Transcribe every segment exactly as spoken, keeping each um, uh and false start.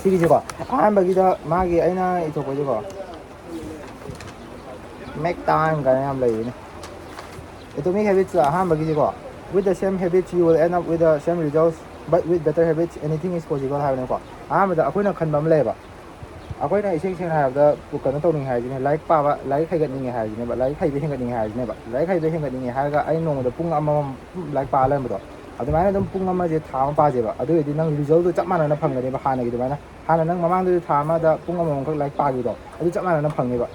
ꯁꯤꯒꯤꯁꯦꯀꯣ, ꯑꯍꯥꯟꯕꯒꯤꯗ ꯃꯥꯒꯤ ꯑꯩꯅ ꯏꯊꯣꯛꯄꯁꯦꯀꯣ, make time ꯀꯥꯏꯅ ꯌꯥꯝ ꯂꯩꯔꯤꯅꯦ꯫ Atomic Habits ꯑꯍꯥꯟꯕꯒꯤꯁꯦꯀꯣ, "With the same habits, you will end up with the same results, but with better habits, anything is possible" ꯍꯥꯏꯕꯅꯦꯀꯣ꯫ ꯑꯍꯥꯟꯕꯗ ꯑꯩꯈꯣꯏꯅ ꯈꯟꯕ ꯑꯃ ꯂꯩꯌꯦꯕ꯫ ꯑꯩꯈꯣꯏꯅ ꯏꯁꯦꯡ ꯁꯦꯡꯅ ꯍꯥꯏꯔꯕꯗ ꯀꯩꯅꯣ ꯇꯧꯅꯤꯡꯉꯦ ꯍꯥꯏꯁꯤꯅꯦ, ꯂꯥꯏꯔꯤꯛ ꯄꯥꯕ, ꯂꯥꯏꯔꯤꯛ ꯍꯩꯒꯠꯅꯤꯡꯉꯦ ꯍꯥꯏꯁꯤꯅꯦꯕ, ꯂꯥꯏꯔꯤꯛ ꯍꯩꯕ ꯍꯦꯟꯒꯠꯅꯤꯡꯉꯦ ꯍꯥꯏꯁꯤꯅꯦꯕ꯫ ꯂꯥꯏꯔꯤꯛ ꯍꯩꯕ ꯍꯦꯟꯒꯠꯅꯤꯡꯉꯦ ꯍꯥꯏꯔꯒ ꯑꯩ ꯅꯣꯡꯃꯗ ꯄꯨꯡ ꯑꯃꯃꯝ ꯂꯥꯏꯔꯤꯛ ꯄꯥ ꯂꯩꯔꯝꯕꯗꯣ, ꯑꯗꯨꯃꯥꯏꯅ ꯑꯗꯨꯝ ꯄꯨꯡ ꯑꯃꯁꯦ ꯊꯥ ꯑꯃ ꯄꯥꯁꯦꯕ, ꯑꯗꯨ ꯑꯣꯏꯔꯗꯤ ꯅꯪ resultꯗꯣ ꯆꯞ ꯃꯥꯟꯅꯅ ꯐꯪꯒꯅꯦꯕ ꯍꯥꯟꯅꯒꯤ ꯑꯗꯨꯃꯥꯏꯅ꯫ ꯍꯥꯟꯅ ꯅꯪ ꯃꯃꯥꯡꯗꯁꯨ ꯊꯥ ꯑꯃꯗ ꯄꯨꯡ ꯑꯃꯃꯝꯈꯛ ꯂꯥꯏꯔꯤꯛ ꯄꯥꯈꯤꯕꯗꯣ, ꯑꯗꯨ ꯆꯞ ꯃꯥꯟꯅꯅ ꯐꯪꯅꯦꯕ꯫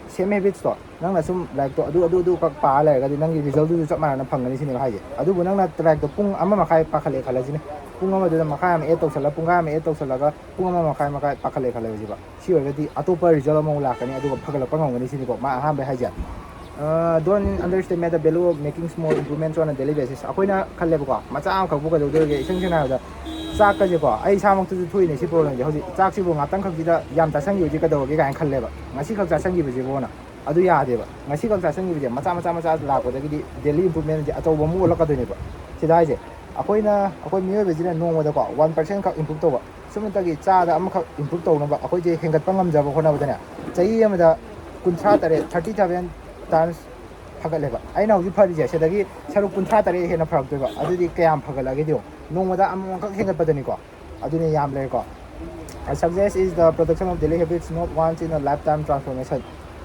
Same habitsꯇꯣ, ꯅꯪꯅ ꯁꯨꯝ ꯂꯥꯏꯔꯤꯛꯇꯣ ꯑꯗꯨ, ꯑꯗꯨ, ꯑꯗꯨ ꯈꯛ ꯄꯥ ꯂꯩꯔꯒꯗꯤ ꯅꯪꯒꯤ resultꯗꯨꯁꯨ ꯆꯞ ꯃꯥꯟꯅꯅ ꯐꯪꯒꯅꯤ ꯁꯤꯅꯦꯕ ꯍꯥꯏꯁꯦ꯫ ꯑꯗꯨꯕꯨ ꯅꯪꯅ ꯂꯥꯏꯔꯤꯛꯇꯣ ꯄꯨꯡ ꯑꯃ ꯃꯈꯥꯏ ꯄꯥꯈꯠꯂꯦ ꯈꯜꯂꯁꯤꯅꯦ, ꯄꯨꯡ ꯑꯃꯗꯨꯗ ꯃꯈꯥꯏ ꯑꯃ add ꯇꯧꯁꯜꯂꯒ, ꯄꯨꯡꯈꯥꯏ ꯑꯃ add ꯇꯧꯁꯜꯂꯒ, ꯄꯨꯡ ꯑꯃ ꯃꯈꯥꯏ, ꯃꯈꯥꯏ ꯄꯥꯈꯠꯂꯦ ꯈꯜꯂꯁꯤꯕ꯫ ꯁꯤ ꯑꯣꯏꯔꯒꯗꯤ ꯑꯇꯣꯞꯄ result ꯑꯃꯃꯨꯛ ꯂꯥꯛꯀꯅꯤ, ꯑꯗꯨꯒ ꯐꯒꯠꯂꯛꯄ ꯉꯝꯒꯅꯤ ꯁꯤꯅꯤꯀꯣ ꯃꯥ ꯑꯍꯥꯟꯕ ꯍꯥꯏꯁꯦ꯫ "Don't underestimate the value of making small improvements on a daily basis"꯫ ꯑꯩꯈꯣꯏꯅ ꯈꯜꯂꯦꯕꯀꯣ, ꯃꯆꯥ ꯑꯃꯈꯛꯄꯨ ꯀꯩꯗꯧꯗꯣꯏꯒꯦ, ꯏꯁꯝ ꯁꯦꯡꯅ ꯍꯥꯏꯔꯕꯗ ꯆꯥꯛꯀꯁꯦꯀꯣ, ꯑꯩ ꯏꯁꯥꯃꯛꯇꯁꯨ ꯊꯣꯛꯏꯅꯦ ꯁꯤ problemꯁꯦ꯫ ꯍꯧꯖꯤꯛ ꯆꯥꯛꯁꯤꯕꯨ ꯉꯥꯛꯇꯪ ꯈꯛꯁꯤꯗ ꯌꯥꯝ ꯆꯥꯁꯟꯈꯤꯕꯁꯦ ꯀꯩꯗꯧꯔꯒꯦ ꯀꯥꯏꯅ ꯈꯜꯂꯦꯕ, ꯉꯁꯤ ꯈꯛ ꯆꯥꯁꯟꯈꯤꯕꯁꯤꯕꯨꯅ꯫ ꯑꯗꯨ ꯌꯥꯗꯦꯕ꯫ ꯉꯁꯤ ꯈꯛ ꯆꯥꯁꯟꯈꯤꯕꯁꯦ ꯃꯆꯥ ꯃꯆꯥ ꯃꯆꯥ ꯂꯥꯛꯄꯗꯒꯤꯗꯤ daily improvementꯁꯦ ꯑꯆꯧꯕ ꯑꯃ ꯑꯣꯜꯂꯛꯀꯗꯣꯏꯅꯦꯕ꯫ ꯁꯤꯗ ꯍꯥꯏꯁꯦ, ꯑꯩꯈꯣꯏꯅ, ꯑꯩꯈꯣꯏ ꯃꯤꯑꯣꯏꯕꯁꯤꯅ ꯅꯣꯡꯃꯗꯀꯣ one percent ꯈꯛ improve ꯇꯧꯕ, ꯁꯨꯞꯅꯇꯒꯤ ꯆꯥꯗ ꯑꯃꯈꯛ improve ꯇꯧꯅꯕ ꯑꯩꯈꯣꯏꯁꯦ ꯍꯦꯟꯒꯠꯄ ꯉꯝꯖꯕ ꯍꯣꯠꯅꯕꯗꯅꯦ, ꯆꯍꯤ ꯑꯃꯗ ꯀꯨꯟꯊ꯭ꯔꯥ ꯇꯔꯦꯠ, thirty seven times ꯐꯒꯠꯂꯦꯕ꯫ ꯑꯩꯅ ꯍꯧꯖꯤꯛ ꯐꯔꯤꯁꯦ ꯁꯤꯗꯒꯤ ꯁꯔꯨꯛ ꯀꯨꯟꯊ꯭ꯔꯥ ꯇꯔꯦꯠ ꯍꯦꯟꯅ ꯐꯔꯛꯇꯣꯏꯕ꯫ ꯑꯗꯨꯗꯤ ꯀꯌꯥꯝ ꯐꯒꯠꯂꯒꯦ ꯌꯦꯡꯉꯣ, ꯅꯣꯡꯃꯗ ꯑꯃꯃꯝꯈꯛ ꯍꯦꯟꯒꯠꯄꯗꯅꯤꯀꯣ꯫ ꯑꯗꯨꯅ ꯌꯥꯝ ꯂꯩꯔꯦꯀꯣ꯫ "Success is the production of daily habits, not once in a lifetime transformation"꯫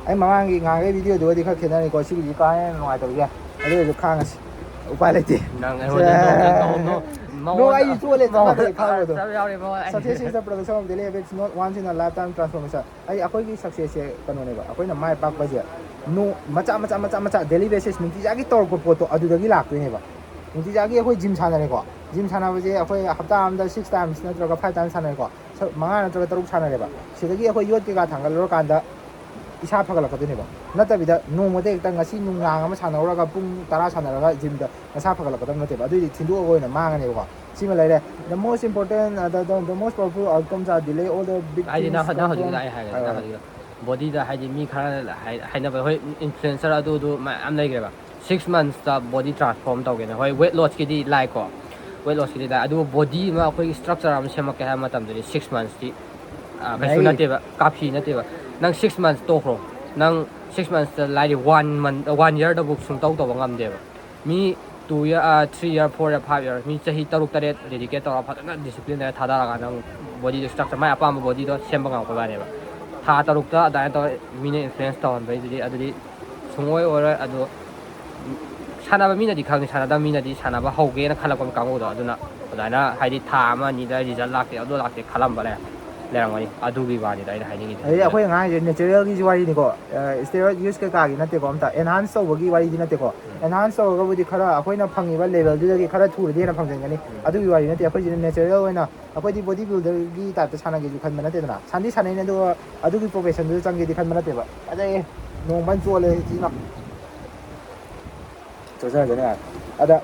ꯑꯩ ꯃꯃꯥꯡꯒꯤ ꯉꯥꯡꯈꯩ videoꯗꯨꯒꯗꯤ ꯈꯔ ꯈꯦꯠꯅꯔꯤꯀꯣ, ꯁꯤꯒꯤꯗꯤ ꯀꯥ ꯍꯦꯟꯅ ꯅꯨꯡꯉꯥꯏꯇꯕꯁꯦ, ꯑꯗꯨ ꯑꯣꯏꯔꯁꯨ ꯈꯥꯡꯉꯁꯤ, ꯎꯄꯥꯏ ꯂꯩꯇꯦ꯫ ꯅꯪ ꯑꯩꯉꯣꯟꯗ ꯁꯦ꯫ ꯅꯣꯡ, ꯅꯣꯡ, ꯅꯣꯡ, ꯅꯣꯡ, ꯑꯩ ꯆꯣꯠꯂꯦ, ꯆꯞ ꯃꯥꯟꯅꯩ, ꯈꯥꯡꯕꯗꯣ꯫ ꯆꯞ ꯌꯥꯎꯔꯦ, ꯃꯉꯣꯟꯗ ꯑꯩ "Success is the production of daily habits, not once in a lifetime transformation"꯫ ꯑꯩ, ꯑꯩꯈꯣꯏꯒꯤ successꯁꯦ ꯀꯩꯅꯣꯅꯦꯕ, ꯑꯩꯈꯣꯏꯅ ꯃꯥꯏ ꯄꯥꯛꯄꯁꯦ ꯅꯣ-, ꯃꯆꯥ, ꯃꯆꯥ, ꯃꯆꯥ, ꯃꯆꯥ, daily basis ꯅꯨꯡꯇꯤꯖꯥꯒꯤ ꯇꯧꯔꯛꯄ ꯄꯣꯠꯇꯣ ꯑꯗꯨꯗꯒꯤ ꯂꯥꯛꯇꯣꯏꯅꯦꯕ꯫ ꯅꯨꯡꯇꯤꯖꯥꯒꯤ ꯑꯩꯈꯣꯏ gym ꯁꯥꯟꯅꯔꯦꯀꯣ꯫ Gym ꯁꯥꯟꯅꯕꯁꯦ ꯑꯩꯈꯣꯏ ꯍꯞꯇꯥ ꯑꯃꯗ six times ꯅꯠꯇ꯭ꯔꯒ five times ꯁꯥꯟꯅꯔꯦꯀꯣ꯫ ꯁ-, ꯃꯉꯥ ꯅꯠꯇ꯭ꯔꯒ ꯇꯔꯨꯛ ꯁꯥꯟꯅꯔꯦꯕ꯫ ꯁꯤꯗꯒꯤ ꯑꯩꯈꯣꯏ ꯌꯣꯠ ꯀꯩꯀꯥ ꯊꯥꯡꯒꯠꯂꯨꯔꯀꯥꯟꯗ ꯏꯁꯥ ꯐꯒꯠꯂꯛꯀꯗꯣꯏꯅꯦꯕ꯫ ꯅꯠꯇꯕꯤꯗ ꯅꯣꯡꯃꯗ ꯍꯦꯛꯇ ꯉꯁꯤ ꯅꯨꯡꯗꯥꯡ ꯑꯃ ꯁꯥꯟꯅꯧꯔꯒ ꯄꯨꯡ ꯇꯔꯥ ꯁꯥꯟꯅꯔꯒ gymꯗ ꯅꯁꯥ ꯐꯒꯠꯂꯛꯀꯗꯕ ꯅꯠꯇꯦꯕ꯫ ꯑꯗꯨꯏꯗꯤ ꯊꯤꯟꯗꯣꯛꯑꯒ ꯑꯣꯏꯅ ꯃꯥꯡꯉꯅꯦꯕꯀꯣ꯫ ꯁꯤꯃ ꯂꯩꯔꯦ꯫ The most important, uh, the, the, the most powerful outcomes are delay all the big ꯍꯥꯏꯗꯤ things ꯅꯪ, ꯅꯪ come ꯍꯧꯖꯤꯛꯀꯤꯗꯣ from ꯑꯩ ꯍꯥꯏꯔꯒꯦ, ꯅꯪ ꯑꯥ꯫ ꯍꯧꯖꯤꯛꯀꯤꯗꯣ꯫ Bodyꯗ ꯍꯥꯏꯗꯤ ꯃꯤ ꯈꯔ ꯍꯥꯏ-, ꯍꯥꯏꯅꯕ, ꯍꯣꯏ, influencer ꯑꯗꯨ ꯑꯗꯨ ꯃꯌꯥꯝ ꯂꯩꯈ꯭ꯔꯦꯕ꯫ Six monthsꯇ body transform ꯇꯧꯒꯦꯅ꯫ ꯍꯣꯏ, weight lossꯀꯤꯗꯤ ꯂꯥꯏꯀꯣ꯫ ꯋꯦꯠ ꯂꯣꯁꯀꯤꯗꯤ ꯇꯥꯏ, ꯑꯗꯨꯕꯨ ꯕꯣꯗꯤ ꯑꯃ ꯑꯩꯈꯣꯏꯒꯤ ꯁ꯭ꯇ꯭ꯔꯛꯆꯔ ꯑꯃ ꯁꯦꯝꯃꯛꯀꯦ ꯍꯥꯏꯕ ꯃꯇꯝꯗꯗꯤ ꯁꯤꯛꯁ ꯃꯟꯁꯇꯤ ꯀꯩꯁꯨ ꯌꯥꯏꯌꯦ꯫ ꯅꯠꯇꯦꯕ, ꯀꯥꯐꯤ ꯅꯠꯇꯦꯕ꯫ ꯅꯪ ꯁꯤꯛꯁ ꯃꯟꯁ ꯇꯣꯛꯈ꯭ꯔꯣ, ꯅꯪ ꯁꯤꯛꯁ ꯃꯟꯁꯇ ꯂꯥꯏꯔꯤ ꯋꯥꯟ ꯃꯟ ꯋꯥꯟ ꯌꯔꯗꯕꯨ ꯁꯨꯡꯇꯧ ꯇꯧꯕ ꯉꯝꯗꯦꯕ꯫ ꯃꯤ two year, three year, four year, five year, ꯃꯤ ꯆꯍꯤ ꯇꯔꯨꯛ ꯇꯔꯦꯠ ꯗꯦꯗꯤꯀꯦꯠ ꯇꯧꯔꯒ ꯐꯖꯅ ꯗꯤꯁꯤꯄ꯭ꯂꯤꯟ ꯂꯩꯔ ꯊꯥꯗꯔꯀꯥꯟꯗ ꯅꯪ ꯕꯣꯗꯤꯗꯣ ꯁ꯭ꯇ꯭ꯔꯛꯆꯔ, ꯃꯥꯏ ꯑꯄꯥꯝꯕ ꯕꯣꯗꯤꯗꯣ ꯁꯦꯝꯕ ꯉꯝꯃꯛꯄ ꯋꯥꯅꯦꯕ꯫ ꯊꯥ ꯇꯔꯨꯛꯇ ꯑꯗꯨꯃꯥꯏꯅ ꯇꯧꯔ ꯃꯤꯅ ꯏꯟꯐ꯭ꯂꯨꯌꯦꯟꯁ ꯇꯧꯍꯟꯕꯩꯗꯨꯗꯤ ꯑꯗꯨꯗꯤ ꯁꯨꯡꯑꯣꯏ ꯑꯣꯏꯔꯣꯏ꯫ ꯑꯗꯣ ꯁꯥꯟꯅꯕ ꯃꯤꯅꯗꯤ ꯈꯪꯉꯤ, ꯁꯥꯟꯅꯗꯕ ꯃꯤꯅꯗꯤ ꯁꯥꯟꯅꯕ ꯍꯧꯒꯦꯅ ꯈꯜꯂꯛꯄ ꯀꯥꯡꯕꯨꯗꯣ, ꯑꯗꯨꯅ ꯑꯗꯨꯃꯥꯏꯅ ꯍꯥꯏꯗꯤ ꯊꯥ ꯑꯃ ꯑꯅꯤꯗ ꯔꯤꯖꯜ ꯂꯥꯛꯇꯦ, ꯑꯗꯨ ꯂꯥꯛꯇꯦ ꯈꯜꯂꯝꯕ ꯂꯩꯔꯝꯒꯅꯤ꯫ ꯑꯗꯨꯒꯤ ꯋꯥꯅꯤꯗ ꯑꯩꯅ ꯍꯥꯏꯅꯤꯡꯉꯤꯁꯦ꯫ ꯑꯗꯩ ꯑꯩꯈꯣꯏ ꯑꯉꯥꯡꯁꯦ ꯅꯦꯆꯔꯦꯜꯒꯤꯁꯨ ꯋꯥꯔꯤꯅꯤꯀꯣ, ꯁ꯭ꯇꯦꯔꯣꯏꯗ ꯌꯨꯁ ꯀꯩꯀꯥꯒꯤ ꯅꯠꯇꯦꯀꯣ, ꯑꯝꯇ ꯑꯦꯟꯍꯥꯟꯁ ꯇꯧꯕꯒꯤ ꯋꯥꯔꯤꯗꯤ ꯅꯠꯇꯦꯀꯣ꯫ ꯑꯦꯟꯍꯥꯟꯁ ꯇꯧꯔꯒꯕꯨꯗꯤ ꯈꯔ ꯑꯩꯈꯣꯏꯅ ꯐꯪꯉꯤꯕ ꯂꯦꯚꯦꯜꯗꯨꯗꯒꯤ ꯈꯔ ꯊꯨꯅꯗꯤ ꯍꯦꯟꯅ ꯐꯪꯖꯟꯒꯅꯤ꯫ ꯑꯗꯨꯒꯤ ꯋꯥꯔꯤ ꯅꯠꯇꯦ꯫ ꯑꯩꯈꯣꯏꯁꯤꯅ ꯅꯦꯆꯔꯦꯜ ꯑꯣꯏꯅ, ꯑꯩꯈꯣꯏꯗꯤ ꯕꯣꯗꯤ ꯕꯤꯜꯗꯔꯒꯤ ꯇꯥꯏꯞꯇ ꯁꯥꯟꯅꯒꯦꯁꯨ ꯈꯟꯕ ꯅꯠꯇꯦꯗꯅ, ꯁꯥꯟꯗꯤ ꯁꯥꯟꯅꯩꯅꯦ, ꯑꯗꯨꯒ ꯑꯗꯨꯒꯤ ꯄ꯭ꯔꯣꯐꯦꯁꯟꯗꯨꯗ ꯆꯪꯒꯦꯗꯤ ꯈꯟꯕ ꯅꯠꯇꯦꯕ꯫ ꯑꯗꯩ ꯅꯣꯡ ꯐꯖꯅ ꯆꯣꯠꯂꯦ ꯁꯤꯅ꯫ ꯆꯠꯆꯔꯁꯅꯦ꯫ ꯑꯗ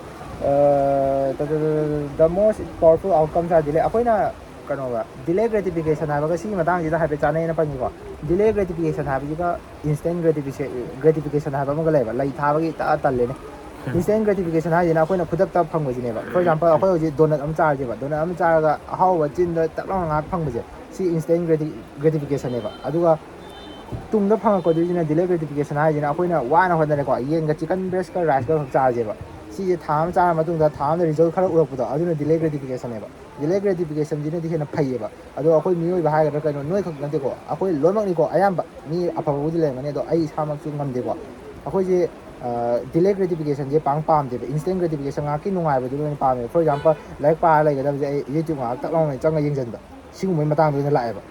the most powerful outcomes are delay, ꯑꯩꯈꯣꯏꯅ ꯀꯩꯅꯣꯒ ꯗꯤꯂꯦ ꯒ꯭ꯔꯦꯇꯤꯐꯤꯀꯦꯁꯟ ꯍꯥꯏꯕꯒ ꯁꯤꯒꯤ ꯃꯇꯥꯡꯁꯤꯗ ꯍꯥꯏꯐꯦꯠ ꯆꯥꯟꯅꯩꯅ ꯄꯟꯈꯤꯀꯣ꯫ ꯗꯤꯂꯦ ꯒ꯭ꯔꯦꯇꯤꯐꯤꯀꯦꯁꯟ ꯍꯥꯏꯕꯁꯤꯒ ꯏꯟꯁꯇꯦꯟ ꯒ꯭ꯔꯦꯇꯤꯐꯤꯀꯦꯁꯟ ꯍꯥꯏꯕ ꯑꯃꯒ ꯂꯩꯌꯦꯕ, ꯂꯩ ꯊꯥꯕꯒꯤ ꯇꯥ ꯇꯜꯂꯦꯅꯦ꯫ ꯏꯟꯁꯇꯦꯟ ꯒ꯭ꯔꯦꯇꯤꯐꯤꯀꯦꯁꯟ ꯍꯥꯏꯁꯤꯅ ꯑꯩꯈꯣꯏꯅ ꯈꯨꯗꯛꯇ ꯐꯪꯕꯁꯤꯅꯦꯕ꯫ ꯐꯣꯔ ꯑꯦꯛꯖꯥꯝꯄꯜ, ꯑꯩꯈꯣꯏ ꯍꯧꯖꯤꯛ ꯗꯣꯅꯠ ꯑꯃ ꯆꯥꯔꯁꯦꯕ, ꯗꯣꯅꯠ ꯑꯃ ꯆꯥꯔꯒ ꯑꯍꯥꯎꯕ ꯆꯤꯟꯗ ꯇꯛ ꯂꯥꯎꯅ ꯉꯥꯏꯍꯥꯛ ꯐꯪꯕꯁꯦ, ꯁꯤ ꯏꯟꯁꯇꯦꯟ ꯒ꯭ꯔꯦꯇꯤꯐꯤꯀꯦꯁꯟꯅꯦꯕ꯫ ꯑꯗꯨꯒ ꯇꯨꯡꯗ ꯐꯪꯉꯛꯀꯗꯣꯏꯁꯤꯅ ꯗꯤꯂꯦ ꯒ꯭ꯔꯦꯇꯤꯐꯤꯀꯦꯁꯟ ꯍꯥꯏꯁꯤꯅ ꯑꯩꯈꯣꯏꯅ ꯋꯥꯅ ꯍꯣꯠꯅꯔꯦꯀꯣ, ꯌꯦꯟꯒ ꯆꯤꯛꯀꯟ ꯕ꯭ꯔꯦꯁꯀ ꯔꯥꯏꯁꯀ ꯈꯛ ꯆꯥꯔꯁꯦꯕ꯫ ꯁꯤꯁꯦ ꯊꯥ ꯑꯃ ꯆꯥꯔ ꯃꯇꯨꯡꯗ ꯊꯥ ꯑꯃꯗ ꯔꯤꯖꯜ ꯈꯔ ꯎꯔꯛꯄꯗꯣ, ꯑꯗꯨꯅ ꯗꯤꯂꯦ ꯒ꯭ꯔꯦꯇꯤꯐꯤꯀꯦꯁꯟꯅꯦꯕ꯫ ꯗꯤꯂꯦ ꯒ꯭ꯔꯦꯇꯤꯐꯤꯀꯦꯁꯟꯁꯤꯅꯗꯤ ꯍꯦꯟꯅ ꯐꯩꯌꯦꯕ꯫ ꯑꯗꯣ ꯑꯩꯈꯣꯏ ꯃꯤꯑꯣꯏꯕ ꯍꯥꯏꯒꯗ꯭ꯔꯥ ꯀꯩꯅꯣ, ꯅꯣꯏ ꯈꯛ ꯅꯠꯇꯦꯀꯣ, ꯑꯩꯈꯣꯏ ꯂꯣꯏꯅꯃꯛꯅꯤꯀꯣ, ꯑꯌꯥꯝꯕ ꯃꯤ ꯑꯐꯕꯕꯨꯗꯤ ꯂꯩꯔꯝꯒꯅꯤ, ꯑꯗꯣ ꯑꯩ ꯏꯁꯥꯃꯛꯁꯨ ꯉꯝꯗꯦꯀꯣ꯫ ꯑꯩꯈꯣꯏꯁꯦ ꯗꯤꯂꯦ ꯒ꯭ꯔꯦꯇꯤꯐꯤꯀꯦꯁꯟꯁꯦ ꯄꯥꯡ ꯄꯥꯝꯗꯦꯕ, ꯏꯟꯁꯇꯦꯟ ꯒ꯭ꯔꯦꯇꯤꯐꯤꯀꯦꯁꯟ ꯉꯥꯏꯍꯥꯛꯀꯤ ꯅꯨꯡꯉꯥꯏꯕꯗꯨ ꯑꯣꯏꯅ ꯄꯥꯝꯃꯦꯕ꯫ ꯐꯣꯔ ꯑꯦꯛꯖꯥꯝꯄꯜ, ꯂꯥꯏꯔꯤꯛ ꯄꯥꯔ ꯂꯩꯒꯗꯕꯁꯦ ꯑꯩ ꯌꯨꯇ꯭ꯌꯨꯕ ꯉꯥꯏꯍꯥꯛ ꯇꯛ ꯂꯥꯎꯅ ꯆꯪꯉ ꯌꯦꯡꯁꯤꯟꯕ, ꯁꯤꯒꯨꯝꯕꯒꯤ ꯃꯇꯥꯡꯗ ꯑꯣꯏꯅ ꯂꯥꯛꯑꯦꯕ꯫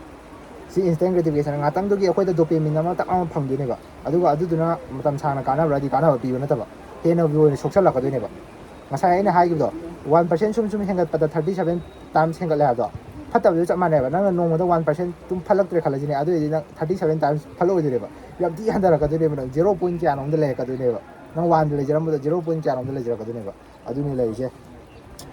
ꯁꯤ ꯏꯟꯁꯇꯦꯟ ꯒ꯭ꯔꯦꯇꯤꯐꯤꯀꯦꯁꯟ ꯉꯥꯛꯇꯪꯗꯨꯒꯤ ꯑꯩꯈꯣꯏꯗ ꯗꯣꯄꯦꯃꯤꯟ ꯑꯃ ꯇꯛ ꯂꯥꯎꯅ ꯐꯪꯗꯣꯏꯅꯦꯕ, ꯑꯗꯨꯒ ꯑꯗꯨꯗꯨꯅ ꯃꯇꯝ ꯁꯥꯡꯅ ꯀꯥꯟꯅꯕ꯭ꯔꯗꯤ ꯀꯥꯟꯅꯕ ꯄꯤꯕ ꯅꯠꯇꯕ, ꯍꯦꯟꯅ ꯑꯣꯏꯅ ꯁꯣꯛꯆꯜꯂꯛꯀꯗꯣꯏꯅꯦꯕ꯫ ꯉꯁꯥꯏ ꯑꯩꯅ ꯍꯥꯏꯈꯤꯕꯗꯣ, ꯋꯥꯟ ꯄꯥꯔꯁꯦꯟ ꯁꯨꯝ ꯁꯨꯝ ꯍꯦꯟꯒꯠꯄꯗ ꯊꯥꯔꯇꯤ ꯁꯚꯦꯟ ꯇꯥꯏꯝꯁ ꯍꯦꯟꯒꯠꯂꯦ ꯍꯥꯏꯕꯗꯣ, ꯐꯠꯇꯕꯁꯨ ꯆꯞ ꯃꯥꯟꯅꯩꯕ꯫ ꯅꯪꯅ ꯅꯣꯡꯃꯗ ꯋꯥꯟ ꯄꯥꯔꯁꯦꯟ ꯑꯗꯨꯝ ꯐꯠꯂꯛꯇ꯭ꯔꯦ ꯈꯜꯂꯁꯤꯅꯦ, ꯑꯗꯨ ꯑꯣꯏꯔꯗꯤ ꯅꯪ ꯊꯥꯔꯇꯤ ꯁꯚꯦꯟ ꯇꯥꯏꯝꯁ ꯐꯠꯂꯛꯑꯣꯏꯗꯣꯏꯅꯦꯕ, ꯌꯥꯝ ꯊꯤ ꯍꯟꯊꯔꯛꯀꯗꯣꯏꯅꯦꯕ꯫ ꯅꯪ ꯖꯦꯔꯣ ꯄꯣꯏꯟ ꯀꯌꯥꯅꯣꯝꯗ ꯂꯩꯔꯛꯀꯗꯣꯏꯅꯦꯕ꯫ ꯅꯪ ꯋꯥꯟꯗ ꯂꯩꯖꯔꯝꯕꯗꯣ ꯖꯦꯔꯣ ꯄꯣꯏꯟ ꯀꯌꯥꯅꯣꯝꯗ ꯂꯩꯖꯔꯛꯀꯗꯣꯏꯅꯦꯕ꯫ ꯑꯗꯨꯅꯤ ꯂꯩꯔꯤꯁꯦ꯫